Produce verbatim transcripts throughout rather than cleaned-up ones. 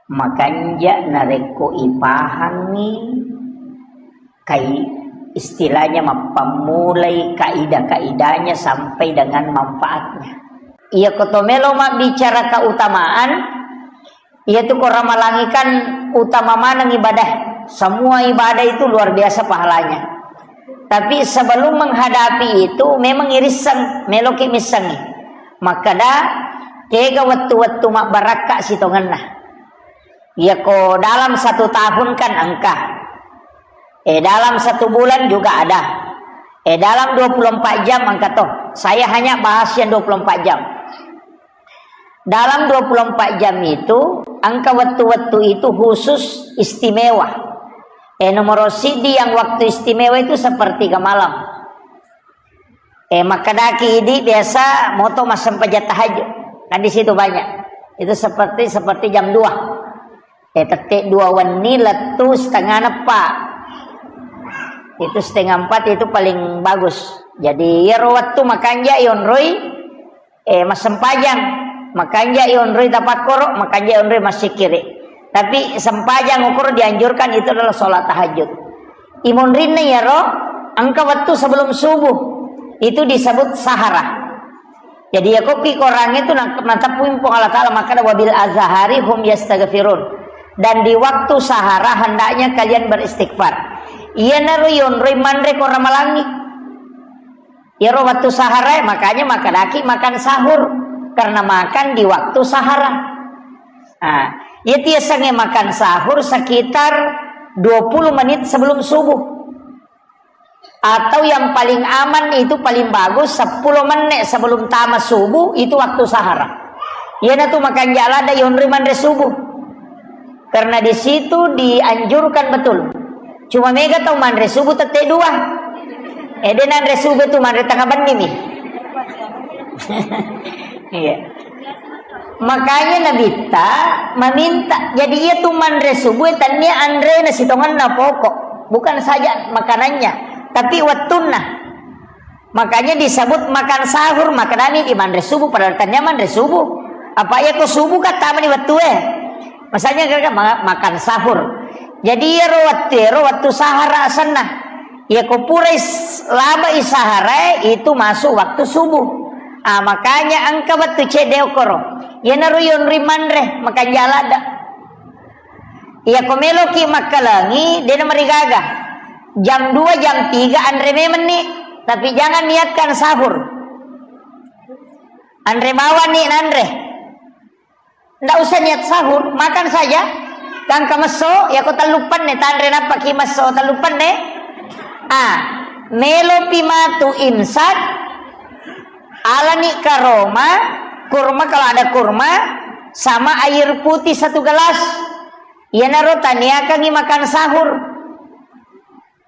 Makanja narekko ipahangngi kai-, istilahnya mappammulai kaidah-kaidahnya sampai dengan manfaatnya. Iya ko to melo mabbicara keutamaan, iya tu ko Ramalang kan utama maneng ibadah. Semua ibadah itu luar biasa pahalanya. Tapi sebelum menghadapi itu memang irisseng, meloki missengi. Makkeda, kega wettu-wettu mabbarakka sitongenna. Iya ko dalam satu tahun kan engka. Eh, dalam satu bulan juga ada. Eh, dalam dua puluh empat jam engka toh. Saya hanya bahas yang dua puluh empat jam. Dalam dua puluh empat jam itu, engka wettu-wettu itu khusus istimewa. Eh, nomor sidi yang waktu istimewa itu sepertiga malam. Eh, makkedaki idi biasa moto massempajang tahajud. Kan di situ banyak. Itu seperti, seperti jam dua. Eh, tette dua wenni lettu setengah neppa. Itu setengah empat itu paling bagus. Jadi, iyaro wettu makanja ionroi, eh, massempajang. Makanja ionroi tapakkoro, makanja ionroi massikkiri. Tapi sempajang okoro dianjurkan itu adalah sholat tahajud. Imonrinna iyaro, engka wettu sebelum subuh. Itu disebut sahara. Jadi, ya, kokki Korangnge tu na-, nateppui Puang Allah Ta'ala makkeda, "Wabil azhari hum yastaghfirun." Dan di waktu sahara hendaknya kalian beristighfar. Iyanaro yonroi manre ko Ramalangi. Iyaro waktu sahara, makanya makkedaki makan sahur. Karena makan di waktu sahara. Nah, iya tiasangnge makan sahur sekitar dua puluh menit sebelum subuh. Atau yang paling aman itu, paling bagus, sepuluh menit sebelum tama subuh, itu waktu sahara. Iyanatu makanja ladde yonroi manre subuh. Karena di situ dianjurkan betul. Cuma mega tau manre subuh tette dua. Eh, de nanre subuh tu manre tengah benni mi. Iya. Makanya Nabitta meminta, jadi iya tu manre subuh, tania anrena sitongenna pokok, bukan saja makanannya, tapi wettunna. Makanya disebut makan sahur, makanami di manre subuh, padahal tania manre subuh. Apa iya ko subuh kan tamani wettue. Masanya kan ma-, makan sahur. Jadi iyaro wettu, iyaro wettu sahara asenna. Iya ko purai s-, labai saharae itu masuk waktu subuh. Ah, makanya engka wettu cedde okoro. Iyanaro yonroi manre, makanja ladde. Iya ko meloki makkalengi, dena marigaga. Jam dua, jam tiga anre memenni, tapi jangan niatkan sahur. Anre bawani nanre. Ndak usah niat sahur, makan saja. Gangka messo, yako tellu penne, tanre nappaki messo tellu penne. Ah, melopi matu imsak, alani karoma, kurma kalau ada kurma, sama air putih satu gelas. Iyanaro taniakangi makan sahur.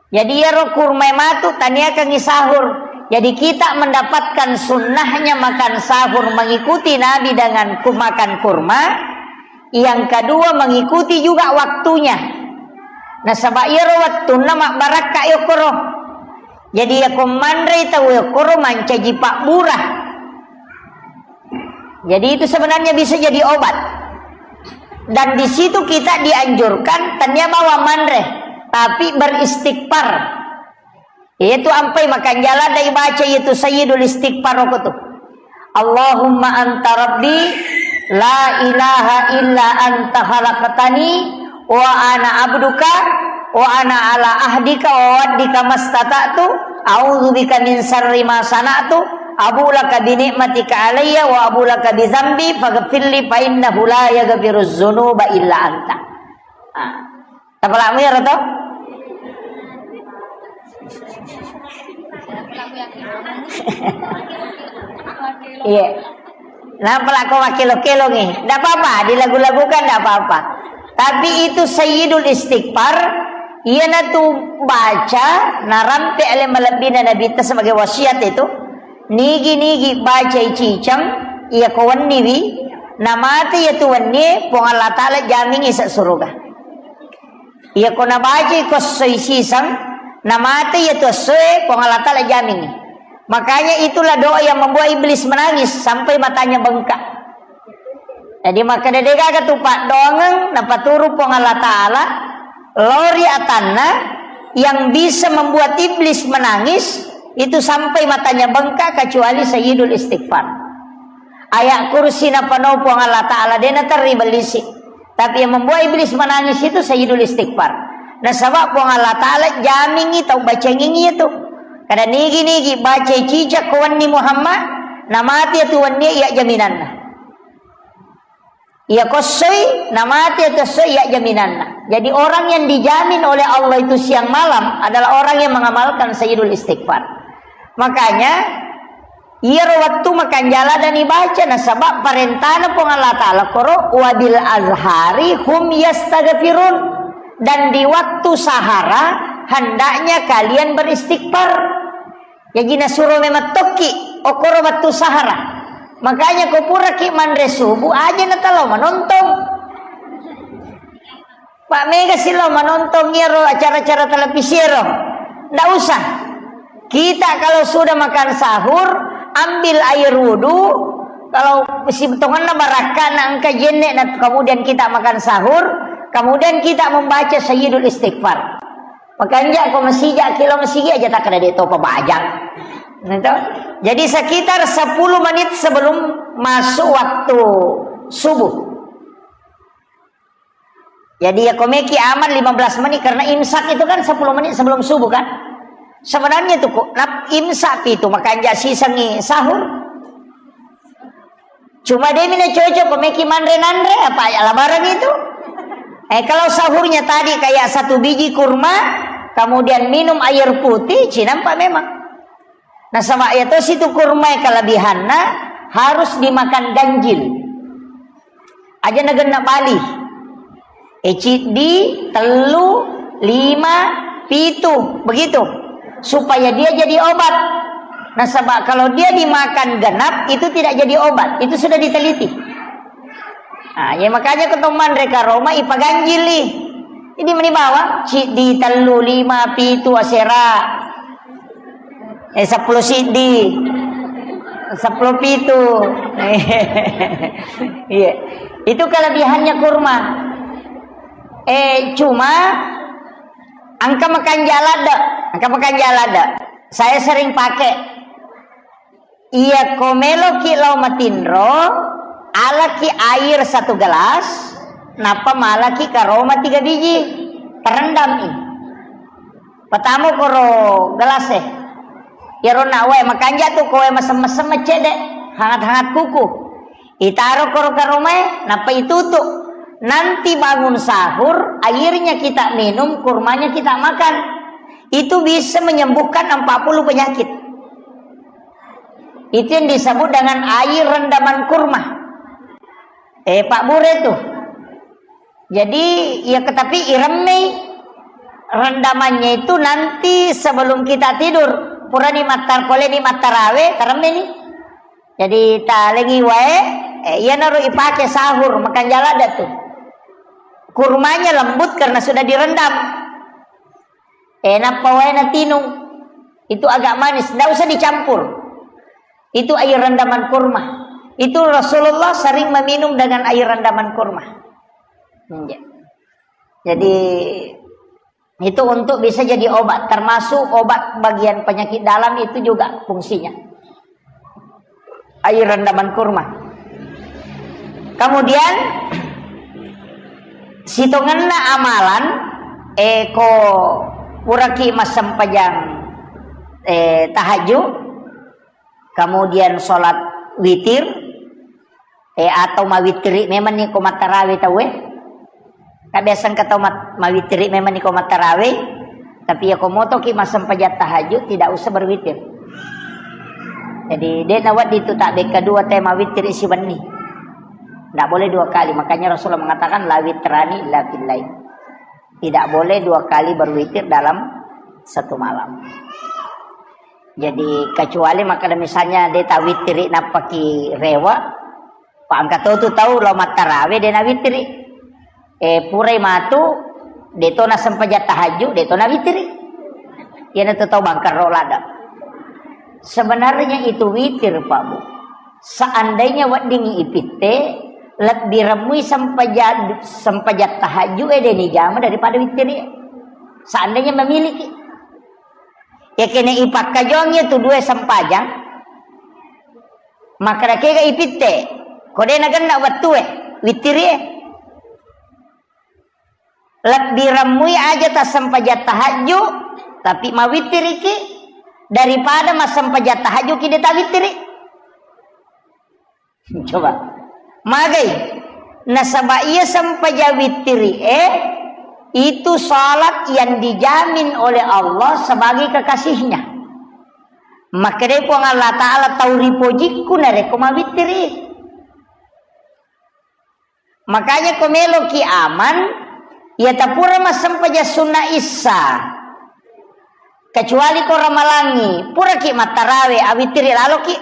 Jadi, iyaro kurma matu taniakangi sahur. Jadi, kita mendapatkan sunnahnya makan sahur, mengikuti Nabi dengan ku-, makan kurma. Yang kedua, mengikuti juga waktunya. Nasaba iyaro wettunna mabbarakka yokkoro. Jadi, yako manrei tau yokkoro mancaji pabbura. Jadi itu sebenarnya bisa jadi obat. Dan di situ kita dianjurkan, tania bawa manre, tapi beristighfar. Yaitu ampai makan jalan dari baca yaitu Sayyidul Istighfar waktu itu. Allahumma anta rabbi la ilaha illa anta khalaqtani wa ana abduka wa ana ala ahdika wa wa'dika mastata'tu, a'udzubika min syarri ma sana'tu, abu'u laka bi ni'matika alayya wa abu'u laka bi dzambi faghfirli fa innahu la yaghfirudz dzunuba illa anta. Ah. Tapalamu ya, Roto? Iya. Napalako makkelo-kelo nih. Ndak apa-apa, dilagu-lagukan ndak apa-apa. Tapi itu Sayyidul Istighfar, iyanatu baca, narampe ale malebbina Nabitta sebagai wasiat itu. Nigi-nigi baca icicang, iya ko wenniwi, namate iya tu wennie, Puang Allah Ta'ala jamingi sa suruga. Iya ko nabacai ko essoi siseng, namate iya tu essoe, Puang Allah Ta'ala jamingi. Makanya itulah doa yang membuat iblis menangis sampai matanya bengkak. Jadi, makkeda degaga tu paddoangeng napaturu Puang Allah Ta'ala lao ri atanna yang bisa membuat iblis menangis itu sampai matanya bengkak kecuali Sayyidul Istighfar. Ayat kursi napanau Puang Allah Ta'ala, de naterri bellisi. Tapi yang membuat iblis menangis itu Sayyidul Istighfar. Nasaba Puang Allah Ta'ala jamingi tau bacengingi itu. Kada nigi-nigi baca cicak ko wenni Muhammad, namati itu wenni iya jaminanna. Iya kossoi, namati itu kossoi iya jaminanna. Jadi orang yang dijamin oleh Allah itu siang malam adalah orang yang mengamalkan Sayyidul Istighfar. Makanya, iyaro wettu makanjala dan ibaca, nasaba parentana Puang Allah Ta'ala koro, "Wabil azhari hum yastaghfirun." Dan di waktu sahara, hendaknya kalian beristighfar. Jaji nasuro memang tokki, okoro wettu sahara. Makanya ko puraki manre subuh, aja natalo manontong. Pak mega silo manontong iyaro acara-acara televisi ero. Ndak usah. Kita kalau sudah makan sahur, ambil air wudhu. Kalau si tongenna barakka na engka jenne na kemudian kita makan sahur, kemudian kita membaca Sayyidul Istighfar. Makanja ko masija kilo masigi aja tak ada de topa bajang. Gitu. Jadi sekitar sepuluh menit sebelum masuk waktu subuh. Jadi ya komeki aman lima belas menit karena imsak itu kan sepuluh menit sebelum subuh kan. Sebenarnya itu kok nap imsak itu makanja sisengi sahur. Cuma demi na cocok komeki manre nanre apa ya labaran itu. Eh kalau sahurnya tadi kayak satu biji kurma, kemudian minum air putih, cinampak memang. Nasaba iya tosi tu kurma kelebihanna harus dimakan ganjil. Aja nagenna bali. E, ciddi, tellu, lima, pitu, begitu. Supaya dia jadi obat. Nasaba kalau dia dimakan genap, itu tidak jadi obat. Itu sudah diteliti. Nah, ya makanya ketomman reka Roma ipaganjili. Jadi meni bawang, ciddi, tellu, lima, pitu, asera. Eh, sepuluh siddi. Sepuluh pitu. Iya. Itu kelebihannya kurma. Eh, cuma engka makanjala de, engka makanjala de. Saya sering pakai. Iya, ko meloki lao matinro, alaki air satu gelas, nappa malaki karoma tiga biji, terendam i. Pertama koro gelas e. Iyaro na wae makanja tu ko wae mesem-mesem cedde, hangat-hangat kuku. Itaro koro karomae, nappa itutu. Nanti bangun sahur, airnya kita minum, kurmanya kita makan. Itu bisa menyembuhkan empat puluh penyakit. Itu yang disebut dengan air rendaman kurma. Eh, Pak Bure tuh. Jadi, ya tetapi iremmei rendamannya itu nanti sebelum kita tidur. Purani mattar-, poleni mattarawe, taremmeni. Jadi, talengi wae, eh, iyanaro ipake sahur, makanjala ada tuh. Kurmanya lembut karena sudah direndam. Eh, nappa wae natinung. Itu agak manis, ndak usah dicampur. Itu air rendaman kurma. Itu Rasulullah sering meminum dengan air rendaman kurma. Hmm, ya. Jadi, itu untuk bisa jadi obat, termasuk obat bagian penyakit dalam itu juga fungsinya. Air rendaman kurma. Kemudian, sitongenna amalan, eh, ko puraki massempajang, eh, tahajud, kemudian sholat witir, eh, atau mawittiri memang ni ko mattarawe tauwe. Nah, biasa engka tau mat-, mawittiri memang ni ko mattarawe, tapi ya ko motoki massempajang tahajud tidak usah berwitir. Jadi, de nawedding tu tak beka dua te mawittiri siwenni. Tidak boleh dua kali. Makanya Rasulullah mengatakan, "La witrani illa fil lail." Tidak boleh dua kali berwitir dalam satu malam. Jadi, kecuali makkeda misalnya de tawittiri nappaki rewa, pa engka to tu tau lao mattarawe de nawittiri. Eh, purai matu, de to nasempajang tahajud, de to nawittiri. Iyana tu tau bangkerro ladde. Sebenarnya itu witir, Pak Bu. Seandainya weddingi ipitte, Lebbi remmui sempaja-, sempajang tahajju e de' nijama daripada wittiri. Seandainya memiliki. Ya kene ipakkajongi tu dua sempajang, maka dakega ipitte, ko de' nagenna wettue, wittiri e. Lebbi remmui aja tassempajang tahajju, tapi mawittiriki daripada massempajang tahajju ki de' tawittiri. Coba. Magai. Nasaba iya sempajang wittiri e, itu salat yang dijamin oleh Allah sebagai kekasihnya. Makkedai Puang Allah Ta'ala, tau ripojikku narekko mawittiri. Makanya ko meloki aman, iya tapura massempajang sunna issa. Kecuali ko ramalangi, puraki mattarawe, awittiri laloki.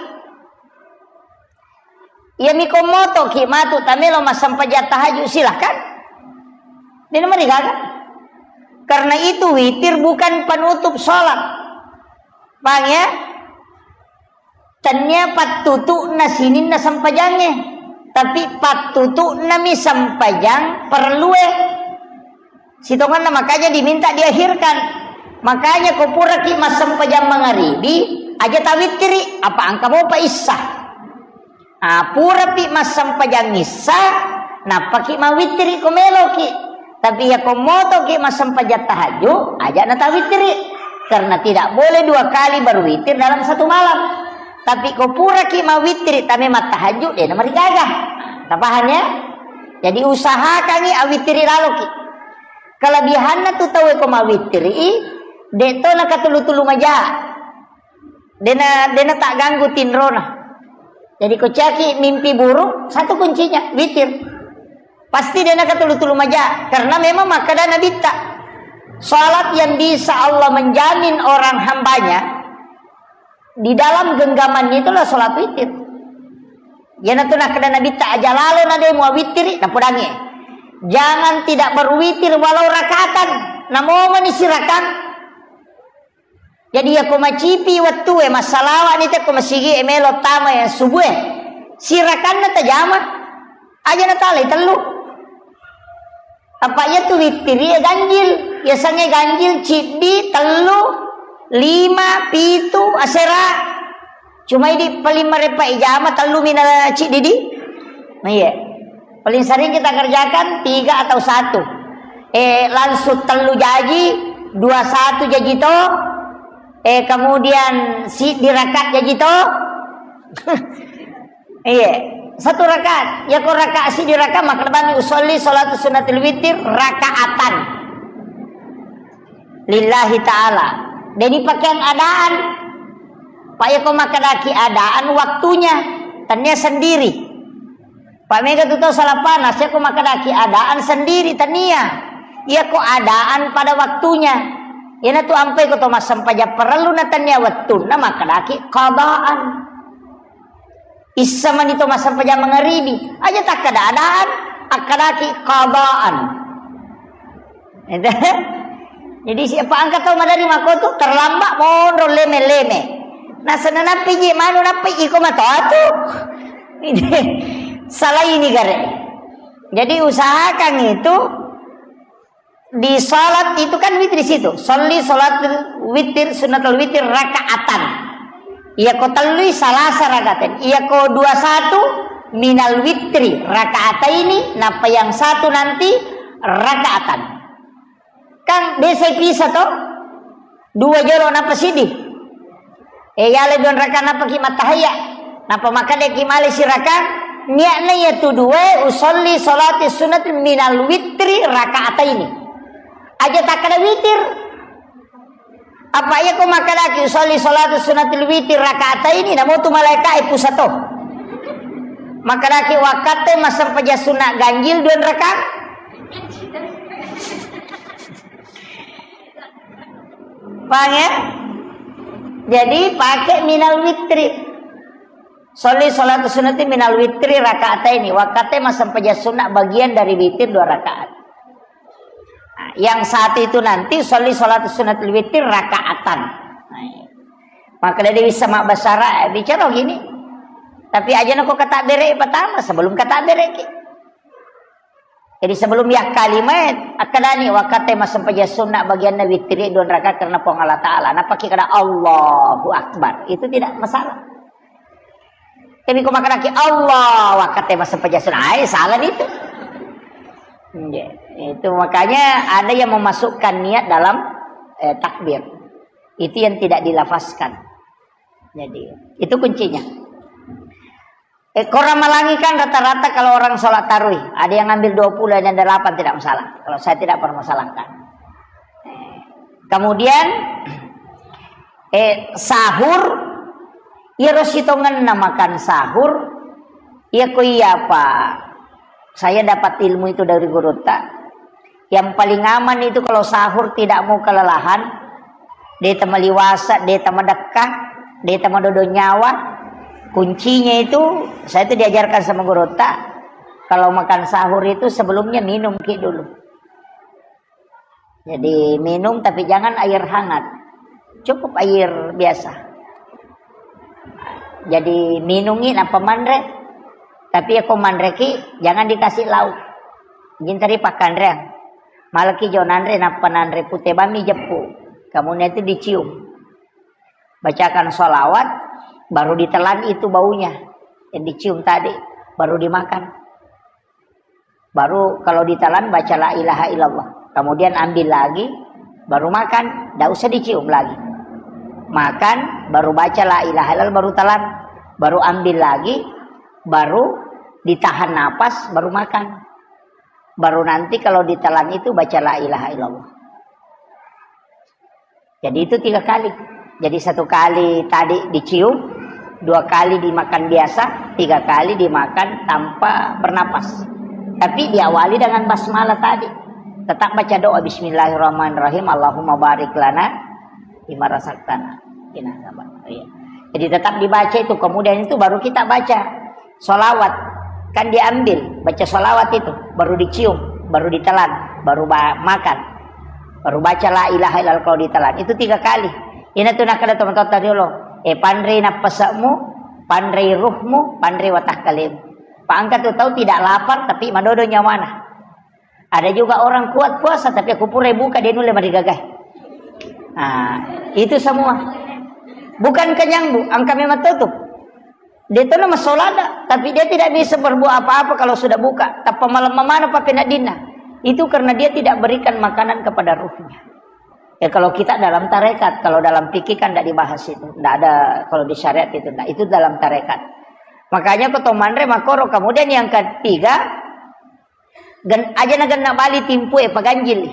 Iya miko motoki matu tamelo massempajang tahajud, silahkan. De' namarigaga. Karena itu witir bukan penutup sholat. Paham ya? Tennia pattutu'na sininna sempajangnge, tapi pattutu'nami sempajang perlue. Sitongenna makanya diminta diakhirkan. Makanya ko puraki massempajang mangaribi, aja tawittiri, apa engka mopa issa. Ah, purapi massempajang issa, nappaki mawittiri ko meloki. Tapi iya ko motoki massempajang tahajud, aja natawittiri. Karena tidak boleh dua kali berwitir dalam satu malam. Tapi ko puraki mawittiri, tame mattahajud, de' namarigaga. Tapaham ya? Jadi usahakangi awittiri laloki. Kelebihanna tu tauwe ko mawittiri, de' to nakatulu-tulu maja. Dena, dena tak ganggu tinrona. Jadi ko caki mimpi buruk, satu kuncinya, witir. Pasti dena katulu-tulu maja, karena memang makkeda Nabitta, salat yang bisa Allah menjamin orang hambanya di dalam genggamannya itulah salat witir. Iyanatu nakkeda Nabitta, aja lalo na de' muawittiri, napodangi. Jangan tidak berwitir walau rakaatan. Namomani sirakang. Jadi, iyako macipi wettue, massalawa ni tekko masigi e melo tama yang subuh e. Sirakanna tajama, aja natalai tellu. Apa iya tu wittiri e ganjil, yasengnge ganjil ciddi, tellu, lima, pitu, asera. Cuma idi paling marepa ijama tellu mina ciddi di. Nah, iya. Paling sering kita kerjakan tiga atau satu. Eh, langsung tellu jaji, dua satu jaji to. Eh, kemudian si dirakat jaji to. Iya, satu rakaat. Ya ko rakaat si dirakat maka lebani usolli salatu sunnatil witir rakaatan. Lillahi ta'ala. Jadi pakaian adaan. Pak ya ko makadaki adaan waktunya. Tania sendiri. Pak mega tu tau salah panas, ya ko makadaki adaan sendiri tania. Iya ko adaan pada waktunya. Iyana tu ampai ko to massempajang parellu na tania wettunna makadaki qadaan. Issa mani to massempajang mangaribi, aja takkada adaan, akkadaki qadaan. Jadi siapa angka tau madari makotu terlambat monro leme-leme. Nasana nappi ji manu nappi iko mato atu. Salah ini gare. Jadi usahakan itu di salat itu kan witir situ. Sholli sholatul witir, sunnatul witir rakaatan. Iya ko tellui salasa rakaatan. Iya ko dua satu minal witri rakaataini, napa yang satu nanti rakaatan. Kan biasa pisah to? Dua jolo napa sidi. Eh, yale dua rakaat napa ki mattahayya. Napa makkeda ki male sirakang, niatna iya tu dua, usolli sholati sunnati minal witri rakaataini. Aja takkada witir. Apa iya ko makkedaki usolli sholati sunnatil witri rakaataini, namo tu malaika e pusato. Makkedaki wakkatte massempajang sunna ganjil dua rakaat. Paham ya? Jadi pakai minal witri. Sholli sholatu sunnati minal witri rakaataini. Wakkatte massempajang sunna bagian dari witir dua rakaat. Nah, yang satu itu nanti sholli sholatu sunnatil witri rakaatan. Nah, iya. Maka dari bisa mak basara bicara gini. Tapi aja nako kata bere pertama sebelum kata bere ki. Jadi sebelum yakkalima, akkadani wakkatte massempajang sunna bagianna witiri dua rakaat karena Puang Allah Ta'ala. Napaki kada Allahu Akbar. Itu tidak masalah. Tapi ko makkadaki Allah, wakkatte massempajang sunna. Ai, salah itu. Iya. Itu makanya ada yang memasukkan niat dalam, eh, takbir. Itu yang tidak dilafazkan. Jadi, itu kuncinya. Eh, ko Ramalangi kan rata-rata kalau orang sholat tarawih, ada yang ngambil dua puluh, ada yang delapan, tidak masalah. Kalau saya tidak permasalahkan. Kemudian, eh, sahur, iyaro sitongenna makan sahur, iya ko iya apa? Saya dapat ilmu itu dari gurutta. Yang paling aman itu kalau sahur tidak mau kelelahan, de' tama liwasa, de' tama dekka, de' tama dodo nyawa. Kuncinya itu, saya itu diajarkan sama gurutta, kalau makan sahur itu sebelumnya minum ki dulu. Jadi minum tapi jangan air hangat. Cukup air biasa. Jadi minungi nappa manre. Tapi ya ko manreki jangan dikasih lauk. Jintari pakkanreang. Malaki jo nanre nappa nanre pute bami jeppu. Kamunya itu dicium. Bacakan sholawat, baru ditelan itu baunya yang dicium tadi, baru dimakan. Baru kalau ditelan baca la ilaha illallah. Kemudian ambil lagi, baru makan, tidak usah dicium lagi. Makan, baru baca la ilaha illallah, baru telan, baru ambil lagi, baru ditahan napas, baru makan. Baru nanti kalau ditelan itu baca la ilaha illallah. Jadi itu tiga kali. Jadi satu kali tadi dicium, dua kali dimakan biasa, tiga kali dimakan tanpa bernapas. Tapi diawali dengan basmalah tadi. Tetap baca doa, "Bismillahirrahmanirrahim, Allahumma barik lana fima razaqtana." Iya. Jadi tetap dibaca itu, kemudian itu baru kita baca. Sholawat, kan diambil, baca sholawat itu, baru dicium, baru ditelan, baru ba-, makan, baru baca la ilaha illallah kalau ditelan. Itu tiga kali. Ina tu nakkeda tomatoatta riolo, eh, panrei nappase'mu, panrei ruhmu, panrei watakkalemu. Pak angka tu tau tidak lapar tapi madodo nyawana. Ada juga orang kuat puasa, tapi aku pura buka, dia nulle marigagai. Nah, itu semua. Bukan kenyang, Bu, angka memang tutup. Dia tu nama solada, tapi dia tidak bisa berbuat apa-apa kalau sudah buka. Tappa malam mana pakai nadina. Itu karena dia tidak berikan makanan kepada ruhnya. Ya, kalau kita dalam tarekat, kalau dalam fikih kan tidak dibahas itu. Tidak ada, kalau di syariat itu tidak. Itu dalam tarekat. Makanya ketomandre makoro. Kemudian yang ketiga, Gen-, aja na genna bali timpu e paganjili.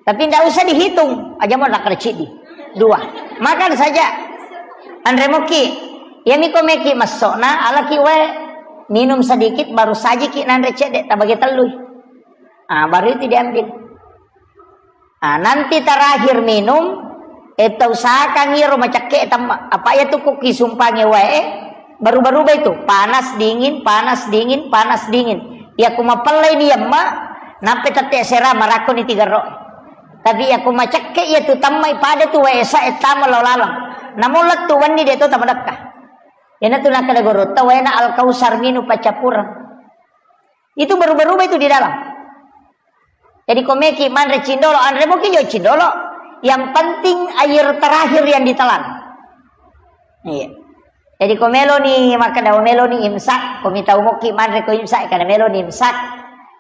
Tapi ndak usah dihitung, aja mo nakkercidi. Dua. Makan saja. Anre moki. Iya miko meki massona, alaki wae. Minum sedikit, baru sajiki nanre cedde, tabagi tellui. Ah, baru itu diambil. Ah, nanti terakhir minum, eh, tausahakan iro macakke temma. Apa iya tu ku kisumpangi wae, eh, baru-baru itu, panas dingin, panas dingin, panas dingin. Iya ku mapellai ni yemma, nappe tette sera marakko ni tiga ro. Tapi iya ku macakke iya tu temma pada tu wae sa, eh, tama lo laleng. Namun lettu wenni de to tama dekka. Iyana tu nakkeda gorotta waena Al-Kausar minu paccappureng. Itu berubah-ubah itu di dalam. Jadi komeki manre cindolo, anre moki jo cindolo. Yang penting air terakhir yang ditelan. Iya. Jadi ko meloni makkeda meloni imsak, ko mitau moki manre ko imsak, karena meloni imsak.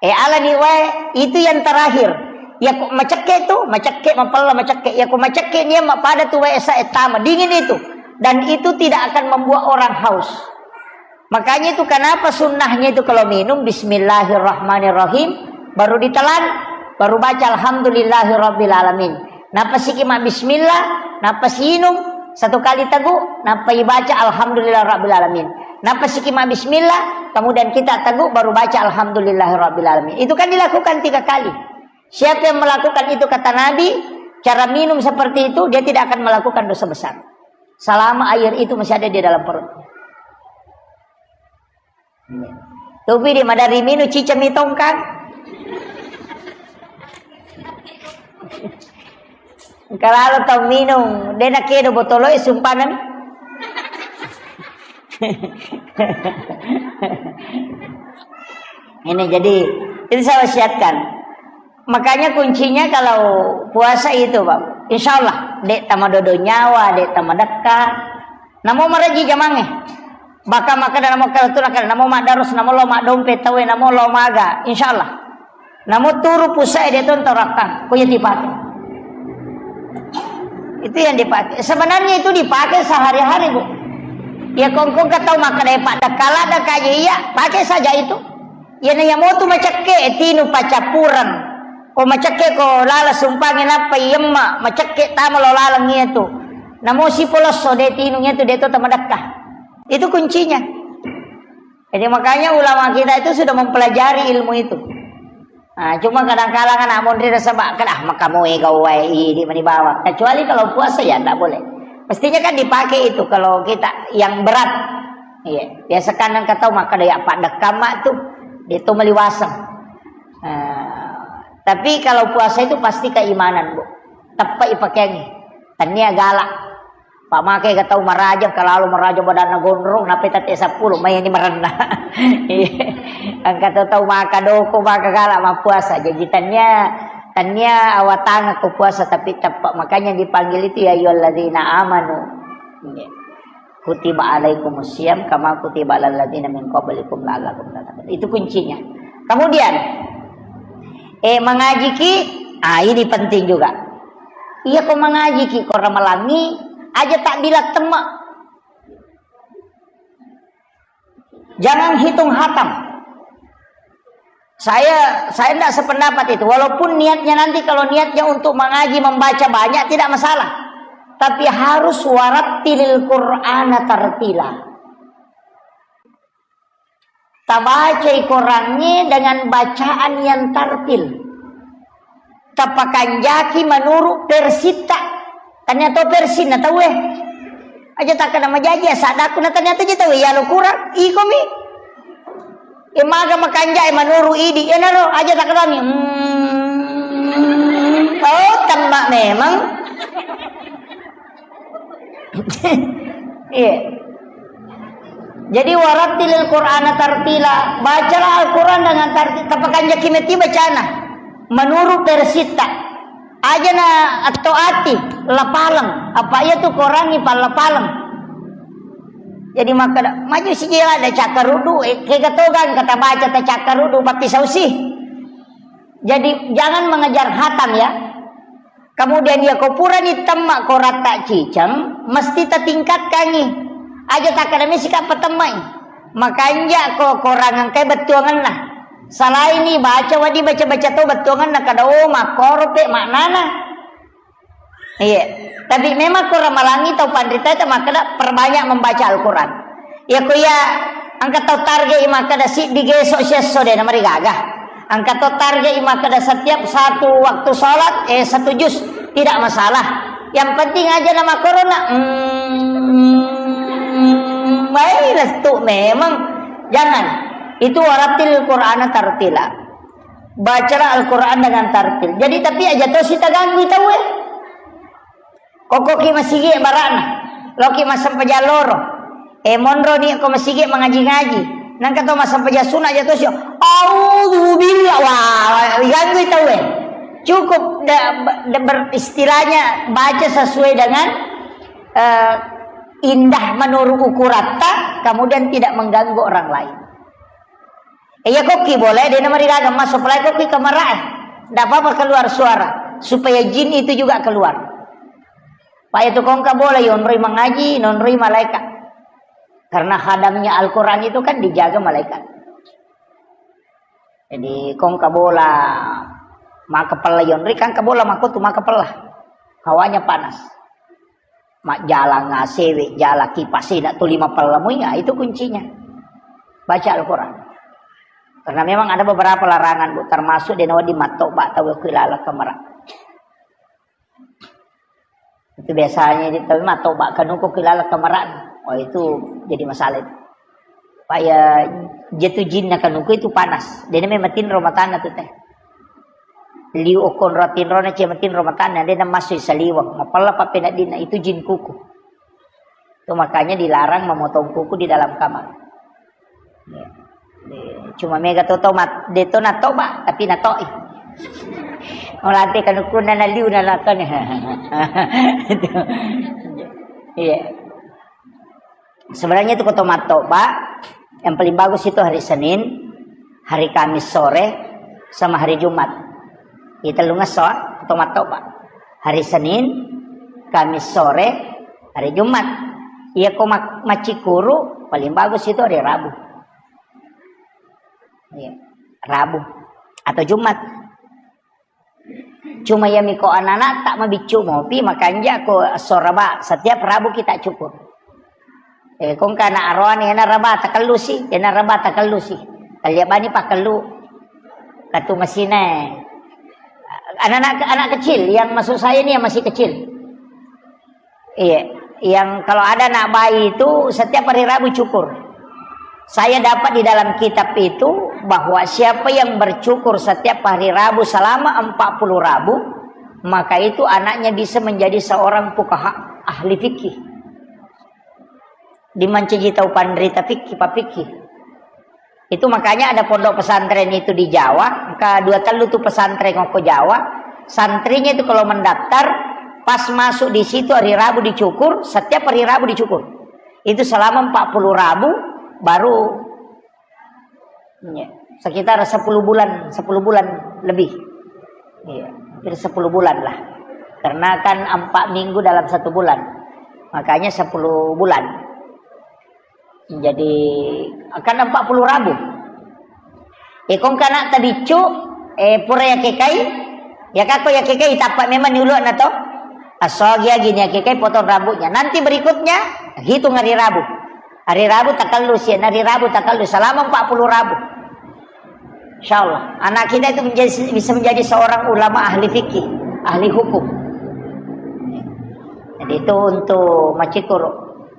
Eh, alani wae, itu yang terakhir. Ya ko macekke tu, macekke mapella macekke. Ya ko macekke nia pada tu wae sa, eh, tama dingin itu. Dan itu tidak akan membuat orang haus. Makanya itu kenapa sunnahnya itu kalau minum bismillahirrahmanirrahim, baru ditelan, baru baca alhamdulillahirabbil alamin. Napasiki ma bismillah, napasi inung satu kali tegu, napai baca alhamdulillah rabbil alamin. Napasiki ma bismillah, kemudian kita tegu baru baca alhamdulillah rabbil alamin. Itu kan dilakukan tiga kali. Siapa yang melakukan itu, kata Nabi, cara minum seperti itu, dia tidak akan melakukan dosa besar. Selama air itu masih ada di dalam perut. Tupi di madari minu cica mitongkang. Engka lalo tau minung, de nakedo botolo e sumpanami. Ini jadi, itu saya wasiatkan. Makanya kuncinya kalau puasa itu, Pak. Insya Allah, dek tamadodo nyawa, dek tamadekka. Namo maraji jamangnge. Bahkan makkeda namo kalau tu nakal, namo madarus, namo lo madompe tawe, namo lo maga. Insya Allah. Namo turu pusae de tonto rakkang. Ko iya dipake. Itu yang dipakai. Sebenarnya itu dipakai sehari-hari, Bu. Ya, kongkong ke tau makkeda, "Pak, dakala dakaje iya," pakai saja itu. Iyana iya motu macekke, tinu pacappureng. Ko macekke ko lala sumpangi nappa iyemma, macekke tama lo laleng iya tu. Namo sipolosso de tinu iya tu de to tamadekka. Itu kuncinya. Jadi makanya ulama kita itu sudah mempelajari ilmu itu. Nah, cuma kadang-kadang anak monri rasa bak kedah maka mau ega wae di mani bawa. Kecuali kalau puasa ya ndak boleh. Mestinya kan dipakai itu kalau kita yang berat. Iya, biasa kan nang katau maka daya pak dekam mak tu. Itu meliwaseng. Nah, tapi kalau puasa itu pasti keimanan, Bu. Tepat pakaiannya. Tania galak. Pak make ga tau maraja, kalau maraja badanna gondrong, nape tette seppulo, mai ni marenna. Iya. Engka to tau maka doko, maka gala mappuasa. Jadi tania, tania awatang ko puasa tapi tepat. Makanya dipanggil itu ya ayyuhalladzina amanu. Iya. Kutiba alaikumus siyam kama kutiba alal ladzina min qablikum la'allakum tattaqun. Itu kuncinya. Kemudian, eh, mengajiki, ah, ini penting juga. Iya, ko mangajiki, ko ramalangi, aja tak bilang temma. Jangan hitung hatam. Saya, saya tidak sependapat itu. Walaupun niatnya nanti, kalau niatnya untuk mengaji, membaca banyak, tidak masalah. Tapi harus warattilil Qur'ana tartila. Tabacai Korangnge dengan bacaan yang tartil. Tapakanjaki menurut versitta. Tania to versinna tauwe. Aja takkeda majaji ya saddaku na tania to je tauwe yalo Korang. Ikomi. E maga makanjai menurut idi. Enaro aja takkedami. Hmm. Oh, temma memang. Iya. Jadi warattilil Qur'ana tartila, bacalah Al-Qur'an dengan tartil, tapakanjaki metti bacana. Menurut versitta. Aja na atto ati, lapaleng. Apa iya tu Korangngi pallapaleng. Jadi makkeda, maju si jela ada cakkarudu, eh, kega togang kata baca ta cakkarudu, bappi sausi. Jadi jangan mengejar hatam ya. Kemudian iya ko purani temma Koratta ciceng, mesti tatingkatkangi. Aja takkeda misi ka patemmai. Makanja ko Korang engkai bettuangenna. Salaini baca wadi baca-baca to bettuangenna kada, oh, makkoro pe maknana. Iya. Tapi memang ko ramalangi tau panrita itu makkeda perbanyak membaca Al-Quran. Iya ko iya engka tau target makkeda siddi geso siesso de namarigaga. Engka to target makkeda setiap satu waktu sholat, eh, satu juz, tidak masalah. Yang penting aja nama corona. Hmm, baik, restu memang. Jangan. Itu warattil Qur'ana tartila. Bacalah Al-Quran dengan tartil. Jadi, tapi aja to sitaganggu tau, eh. Kokkoki masigi bara'na, loki massempajang loro. Eh, monroni ko masigi mangaji-ngaji. Nangka to massempajang sunat aja to sio. Auzubillah. Wah, diganggu tau, eh. Cukup da, da, ber-, istilahnya baca sesuai dengan, eh, indah menurut ukuratta, kemudian tidak mengganggu orang lain. Eh, iya kokki bola, eh, dena marigaga masuk pelai kokki kamar, eh. Ndak apa-apa keluar suara, supaya jin itu juga keluar. Pak itu kongka bola, yonroi mengaji, nonroi malaikat. Karena hadamnya Al-Quran itu kan dijaga malaikat. Jadi kongka bola, maka pella yonroi, kan ke bola maka tu maka pella. Hawanya panas. Majjala ngasewe, jala kipas, ina tuli mapellamui, ya, itu kuncinya. Baca Al-Quran. Karena memang ada beberapa larangan, Bu, termasuk dena wedding mattoba tau ku ilala kamara. Itu biasanya di, tapi mattoba kanuko ku ilala kamara. Oh, itu jadi masalah itu. Paya jatuh jinna kanuko itu panas. Dena memang tinro matanna tu teh. Liu okkonro tinrona cia matinro matanna, de namassu saliweng, mapella pappeneddinna, itu jin kuku. Itu makanya dilarang memotong kuku di dalam kamar. Ya. Cuma mega toto mat, deto natoba, tapi natoi. Olante kanukunna naliu nalakane. Itu. Iya. Sebenarnya itu koto mattoba, yang paling bagus itu hari Senin, hari Kamis sore, sama hari Jumat. Itu tellungesso, koto mattoba. Hari Senin, Kamis sore, hari Jumat. Iya ko mak-, maccikuru, paling bagus itu hari Rabu. Iya, Rabu atau Jumat. Cuma iya miko anak-anak tak mabiccu mopi, makanja ko esso Raba, setiap Rabu kita cukur. Eh, kongka anak aroane, ena Raba takellusi, ena Raba takellusi. Kalia bani pakellu. Katu masine. Anak-anak, anak kecil, yang maksud saya ini yang masih kecil. Iya, yang kalau ada anak bayi itu setiap hari Rabu cukur. Saya dapat di dalam kitab itu bahwa siapa yang bercukur setiap hari Rabu selama empat puluh Rabu, maka itu anaknya bisa menjadi seorang fuqaha, ahli fikih. Dimancaji tau panrita fikih, papikih. Itu makanya ada pondok pesantren itu di Jawa, engka dua tellu tu pesantren ko Jawa, santrinya itu kalau mendaftar, pas masuk di situ hari Rabu dicukur, setiap hari Rabu dicukur. Itu selama empat puluh Rabu, baru, ya, sekitar sepuluh bulan, sepuluh bulan lebih. Iya, hampir sepuluh bulan lah. Karena kan empat minggu dalam satu bulan. Makanya sepuluh bulan. Jadi, akan empat puluh Rabu. Eh, kong kana tabiccu, eh, pura yakekai, ya kako yakekai, tappa memang ni ulu'na to. Assogi-agi ni yakekai potong rambutnya. Nanti berikutnya, hitung hari Rabu. Hari Rabu takellu, sienna hari Rabu takellu, selama empat puluh Rabu. Insya Allah, anak kita itu menjadi, bisa menjadi seorang ulama ahli fikih, ahli hukum. Jadi itu untuk macikur.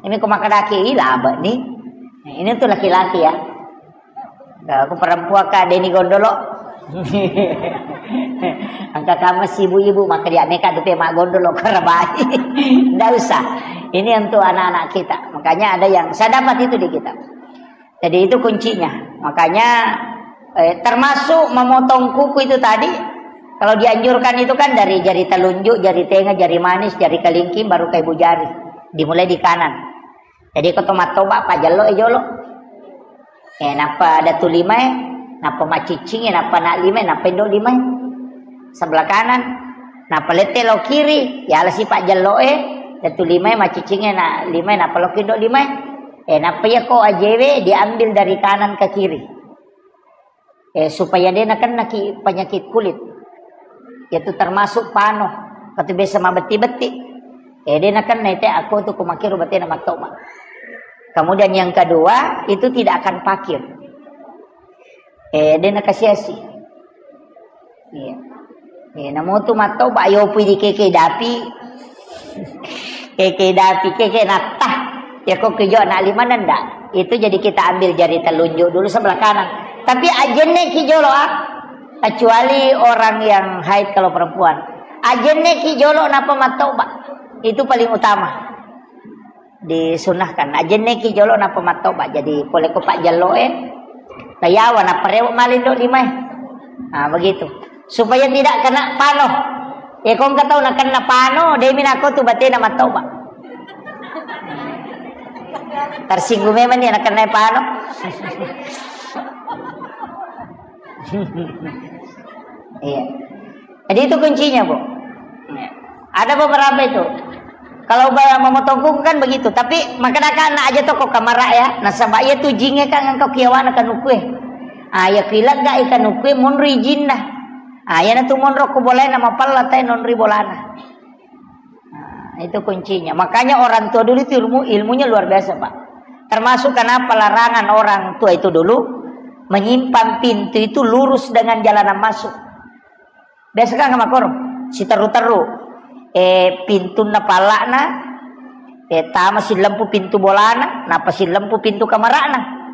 Ini ko makkedaki, "Ih, labe ni." Ini untuk laki-laki ya. Kalau aku perempuan, Kak, deni gondolo. Angka kamu si ibu-ibu, maka dia meka dupe mak gondolo karabai. Ndak usah. Ini untuk anak-anak kita. Makanya ada yang saya dapat itu di kitab. Jadi itu kuncinya. Makanya, eh, termasuk memotong kuku itu tadi, kalau dianjurkan itu kan dari jari telunjuk, jari tengah, jari manis, jari kelingking, baru ke ibu jari. Dimulai di kanan. Jadi ko to mattoba, pajello e jolo. Eh, nappa datu lima e, nappa macciccingi, nappa nak lima e, nappa indo lima e. Sebelah kanan. Nappa lette lo kiri, yala si pajello e, datu lima e, macciccingi, nak lima e, nappa lo kindo lima e. Eh, nappa iya ko ajewe diambil dari kanan ke kiri. Eh, supaya de nakennaki penyakit kulit. Yaitu termasuk pano, katu biasa mabetti-betti. Eh, de nakenna ite aku tu kumakiru batena mattoba. Kemudian yang kedua, itu tidak akan pakir. Eh, de nakasiasi. Iya. Iya, namutu mattoba, ayo pui di keke dapi. Keke dapi, keke natta. Ya, kok kejo anak lima nenda. Itu jadi kita ambil jari telunjuk dulu sebelah kanan. Tapi ajenne ki jolo, ah. Kecuali orang yang haid kalau perempuan. Ajenne ki jolo napa mattoba. Itu paling utama. Disunahkan. Ajenne ki jolo napa mattoba. Jadi pole ko pak jelo e. Tayawa napa rewo malindo lima e. Nah, begitu. Supaya tidak kena pano. Ya, kong katau nakena pano, demi nako tu batena mattoba. Tersinggung memang ni nakena pano. Iya. Jadi itu kuncinya, Bu. Iya. Ada beberapa itu. Kalau ba-, memotong kuku kan begitu, tapi makanya kan aja toko kamara ya. Nasaba iya tu jinge kan engkau kiawana kanukue. Ah, ya kilang ga ikanukue monro ijinna. Ah, ya natu monro ko boleh nama palla tai nonri bolana. Nah, itu kuncinya. Makanya orang tua dulu itu ilmu, ilmunya luar biasa, Pak. Termasuk kenapa larangan orang tua itu dulu menyimpan pintu itu lurus dengan jalanan masuk. Biasa kan makoro, siteru-teru. Eh, pintunna pallakna, eh, tama silempu pintu bolana, napa silempu pintu kamarana.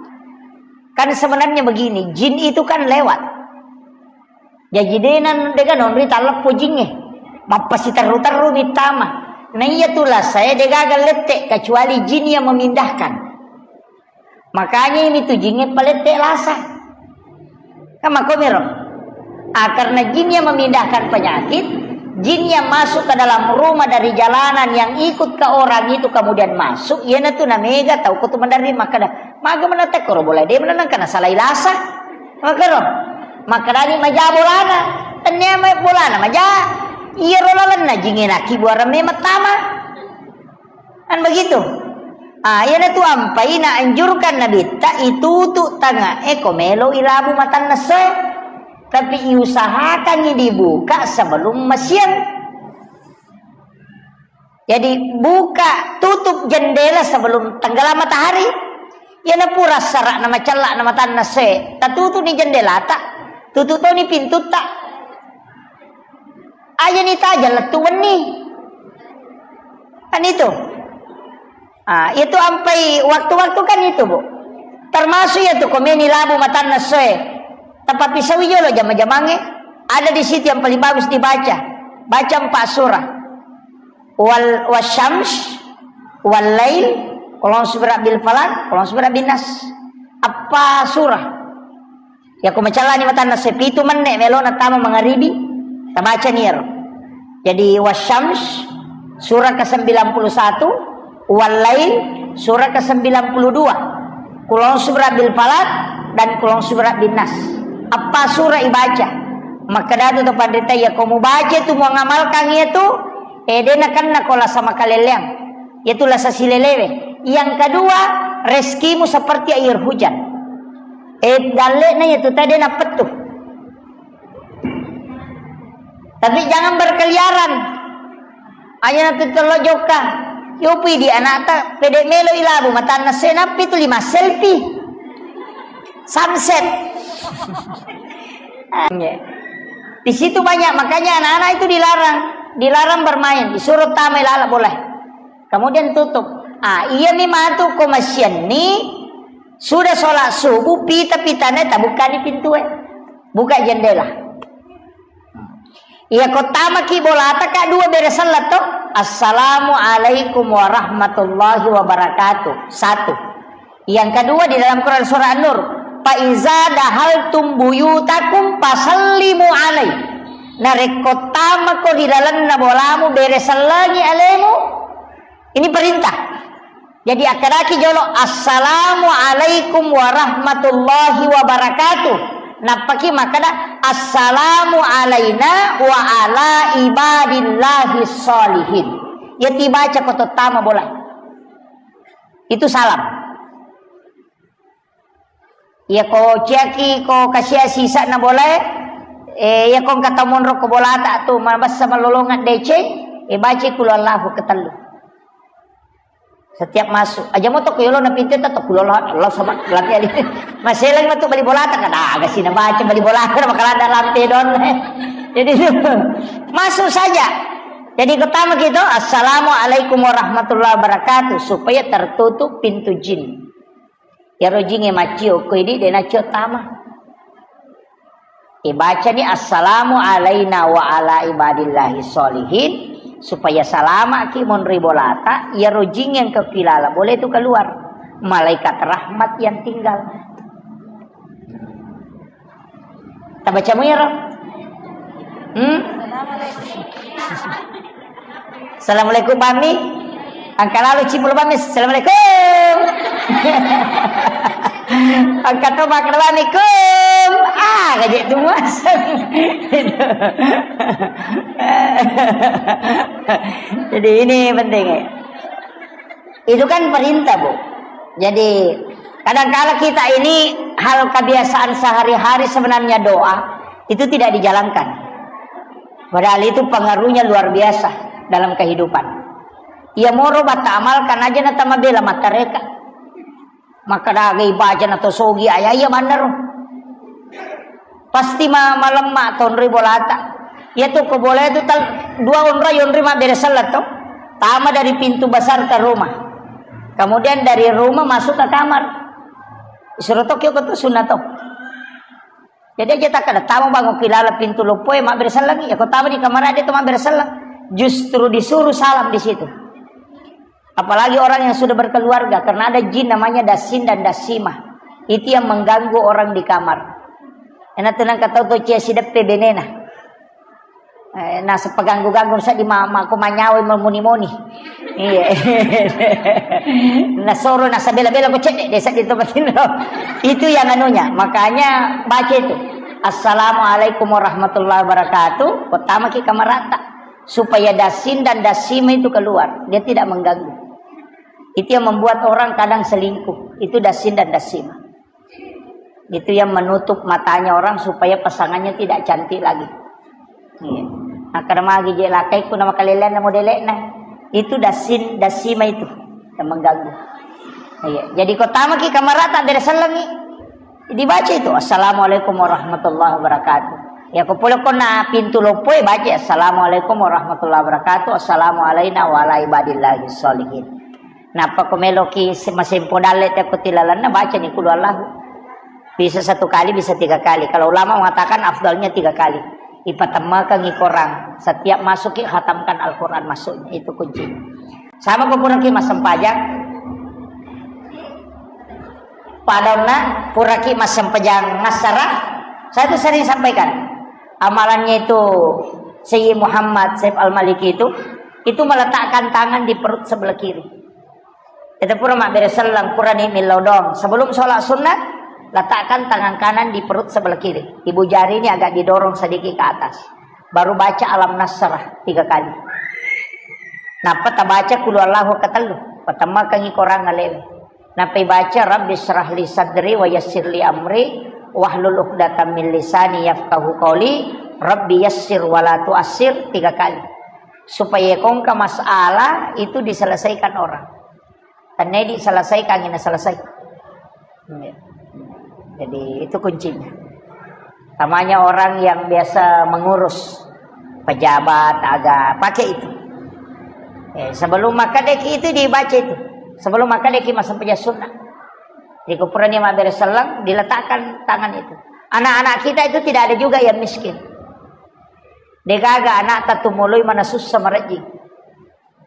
Kan sebenarnya begini, jin itu kan lewat. Jaji dena dega nonri talleppo jingnge. Mappasiterru-terru mittama. Na iya tu lasae degaga lette kecuali jin yang memindahkan. Makanya ini tu jinge palette lasa. Kan makomiro. Ah, karena jin yang memindahkan penyakit, jin yang masuk ke dalam rumah dari jalanan yang ikut ke orang itu kemudian masuk, iyana tu namega tau ko tu maderri makkeda, "Maga menang tekkoro bola de menang kana salai lasa." Makkero. Makkedani maja bolana. Tennia mai bolana maja. Iyaro lalenna jinge naki buarang memang tama. Kan begitu. Ah, iyana tu ampai na anjurkan Nabitta itutu tangae ko melo ilabu matanna soe. Tapi iusahakan dibuka sebelum masiang. Jadi buka tutup jendela sebelum tenggelam matahari. Iyana pura sarak na macellak na matanna soe. Tatutu ni jendelata. Tutup toni pintutta. Aja ni taja lettu wenni. Kan itu. Ah, itu ampai waktu-waktu kan itu, Bu. Termasuk ya tu komeni labu matanna soe. Tapi sawi jolo jama-jamange. Ada di situ yang paling bagus dibaca. Baca empat surah. Wal wasyams, wal lail, qul a'udzu birabbil falaq, qul a'udzu birabbin nas. Apa surah? Yako macellani matanna sepitu menne melona tama mangaribi, tabacani ero. Jadi wasyams surah ke sembilan puluh satu, wal lail surah ke sembilan puluh dua, qul a'udzu birabbil falaq dan qul a'udzu birabbin nas. Apa surah ibaca? Makkedatu to panrita, yako mubaca tu muangamalkan iyatu, eh, de nakenna ko lasa makaleleang. Yatu lasa silelewe. Yang kedua, rezekimu seperti air hujan. Eh, dallekna yatu tadi napettu. Tapi jangan berkeliaran. Aja na tu tello jokka. Yopi di anakta, pede melo ilabu, matanna senappi tu lima selfie. Sunset. Di situ banyak, makanya anak-anak itu dilarang, dilarang bermain, disuruh tamai lala boleh. Kemudian tutup. Ah, iya mi matu ko masianni, sudah sholat subuh, pita-pitana tabukkani pintue. Buka jendela. Iya ko tamaki bolata ka dua bere selletto. Assalamualaikum warahmatullahi wabarakatuh. Satu. Yang kedua di dalam Quran surah An-Nur, "Fa iza dahaltum buyutakum fasallimu alai." Narekko tamako di dalamna bolamu, bere sellengi alemu. Ini perintah. Jadi akkedaki jolo, "Assalamualaikum warahmatullahi wabarakatuh." Nappaki makkeda, "Assalamu alaina wa ala ibadillahi sholihin." Ya tibaca ko tottama bola. Itu salam. Iya ko ciaki ko kasia sisa'na bolae, eh, iya ko engka tau monro ko bolata tu mabessa mallolongeng deceng, eh, baca kulu Allahu ketellu. Setiap masuk, aja moto ko yolo na pintu ta to kulu Allah, Allah sama lampe ali. Maselang metu bali bolata kada aga sina baca bali bolata makaladda lampe don. Jadi masuk saja. Jadi pertama kita, "Assalamualaikum warahmatullahi wabarakatuh," supaya tertutup pintu jin. Iyaro jingnge maccio ko idi de naccio tama. Ibacani, "Assalamu alaina wa ala ibadillahi sholihin," supaya salama'ki monri bolata, iyaro jing yang kepilala boleh tu keluar. Malaikat rahmat yang tinggal. Tabacamu iyaro? Hmm? Assalamualaikum, Bami. Engka lalo cipulu, Bami. Assalamualaikum. Engka to makkeda, Bami, kum. Ah, gaje tu muaseng. Jadi ini penting, ya. Itu kan perintah, Bu. Jadi, kadangkala kita ini hal kebiasaan sehari-hari sebenarnya doa itu tidak dijalankan. Padahal itu pengaruhnya luar biasa dalam kehidupan. Iya moro batta amalkan aja na tamabela mattareka. Maka dagai baca na to sogi aya iya manner. Pasti ma-, malemma tonri bolata. Iya tu ko bola itu tal-, dua onroi yonri mabbere selleng to. Tama dari pintu besar ke rumah. Kemudian dari rumah masuk ke kamar. Suruh to kio ko tu sunna to. Jadi aja tak ada tamu bangun kilala pintu lopoe mabbere selleng. Ya ko tama di kamar dia tu mabbere selleng. Justru disuruh salam di situ. Apalagi orang yang sudah berkeluarga, karena ada jin namanya Dasin dan Dasimah. Itu yang mengganggu orang di kamar. Enak tenang kata tu cia sideppe benena. Eh, nasaba ganggu-ganggu sa di mama ko manyawa muni-muni. Iya. Nasoro nasabela-bela ko cedde desa di tempat ini. Itu yang anunya. Makanya baca itu. Assalamualaikum warahmatullahi wabarakatuh. Pertama ki kamarata. Supaya dasin dan dasima itu keluar. Dia tidak mengganggu. Itu yang membuat orang kadang selingkuh. Itu dasin dan dasima. Itu yang menutup matanya orang supaya pasangannya tidak cantik lagi. Iya. Nah, karena magi je lakai ku nama kalelean nama delekna. Itu dasin, dasima itu yang mengganggu. Iya. Jadi ko tamaki kamarata dari selengi. Dibaca itu, "Assalamualaikum warahmatullahi wabarakatuh." Ya, ko pole ko na pintu loppo e, baca, "Assalamualaikum warahmatullahi wabarakatuh. Assalamualaikum warahmatullahi wabarakatuh." Nappa ko meloki se-, masempo dalle te ko tilalanna, baca ni kulu Allahu. Bisa satu kali, bisa tiga kali. Kalau ulama mengatakan afdalnya tiga kali. Ipatemmakangi korang. Setiap masuk ki khatamkan Al-Quran masuknya. Itu kuncinya. Sama ko puraki massempajang. Padaonna puraki massempajang ngassara. Saya itu sering sampaikan. Amalannya itu Sayyid Muhammad Saif Al-Maliki itu, itu meletakkan tangan di perut sebelah kiri. Itu pura mabbere selleng, pura ni millau doang. Sebelum sholat sunnah, letakkan tangan kanan di perut sebelah kiri. Ibu jari ini agak didorong sedikit ke atas. Baru baca Alam Nasrah tiga kali. Nappa tabaca Qul Huwallahu ketellu. Patemmakangi korang alewe. Nappa ibaca Rabbi syrah li sadri wa yassir li amri wahlul uqdatam min lisani yafqahu qauli. Rabbi yassir wa la tuassir tiga kali. Supaya kongka masalah itu diselesaikan orang. Tennedi selesai, kangina selesai. Iya. Jadi, itu kuncinya. Namanya orang yang biasa mengurus pejabat, aga, pakai itu. Eh, sebelum makan deki itu dibaca itu. Sebelum makan deki masuk peja sunnah. Di kuburan yang mabbere selleng, diletakkan tangan itu. Anak-anak kita itu tidak ada juga yang miskin. Degaga anak tatumului mana susah merejing.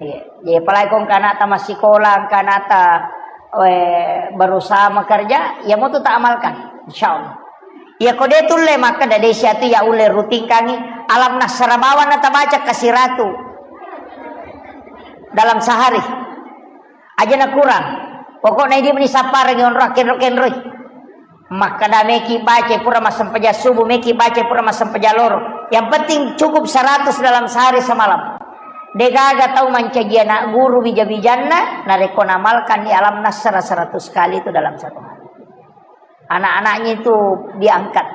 Iya. Jadi apalagi kong kanata massikola, kanata, eh, berusaha makerja, ya mau tu tak amalkan, insya Allah. Ya kode tulle maka dari siatu ya ulle rutin kangi Alam Nasrah bawang na tabaca kasiratu dalam sehari. Aja na kurang. Pokoknya ini meni sapar onro kenro-kenroi. Makkada meki baca pura massempajang subuh, meki baca pura massempajang loro. Yang penting cukup seratus dalam sehari semalam. Degaga tau mancaji anak guru bija-bijanna, narekko namalkan di Alam Nasrah seratus kali itu dalam satu hari. Anak-anaknya itu diangkat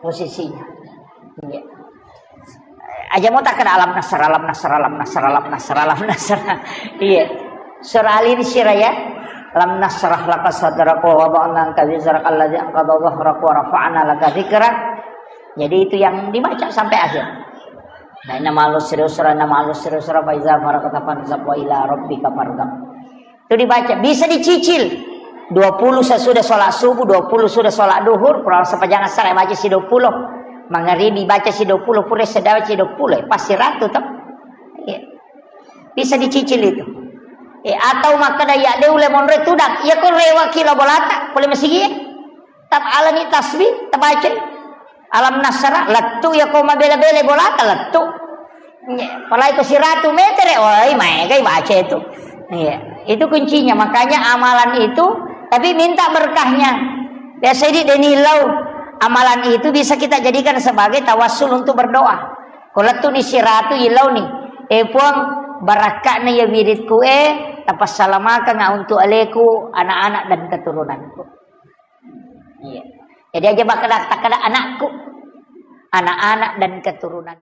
posisinya. Iya. Aja mau tak kena Alam Nasrah, Alam Nasrah, Alam Nasrah, Alam Nasrah, Alam Nasrah. Iya. Surah Ali ini sirah ya. Alam nasrah laka sadraka wa wada'na anka wizraka alladzi anqadha dhahraka wa rafa'na laka dzikrak. Jadi itu yang dibaca sampai akhir. Nah, inna ma'al usri yusra, inna ma'al usri yusra, fa iza faragta fansab wa ila rabbika farghab. Itu dibaca, bisa dicicil. Dua puluh sesudah sholat subuh, dua puluh sudah sholat duhur, kurang sepanjang asar, baca si dua puluh. Mangaribi baca si dua puluh, pura sedang baca si dua puluh, eh, pasti ratu toh. Iya. Bisa dicicil itu. Eh, atau makkada ya de ule monre tudang, ya ko rewa kilo bolata, boleh masigi. Tap alani tasbih, tabaca. Alam nasrah, lettu ya ko mabela-bela bolata, lettu. Iya, apalagi ko siratu meter, oi, maegai baca itu. Iya, itu kuncinya. Makanya amalan itu, tapi minta berkahnya. Biasa di deni lau, amalan itu bisa kita jadikan sebagai tawassul untuk berdoa. Ko lettu ni siratu ilau ni, eh Puang, barakka'na ya wiridku, eh, tapassalamakan untuk aleku, anak-anak dan keturunanku. Iya. Jadi aja bakal kata anakku, anak-anak dan keturunan.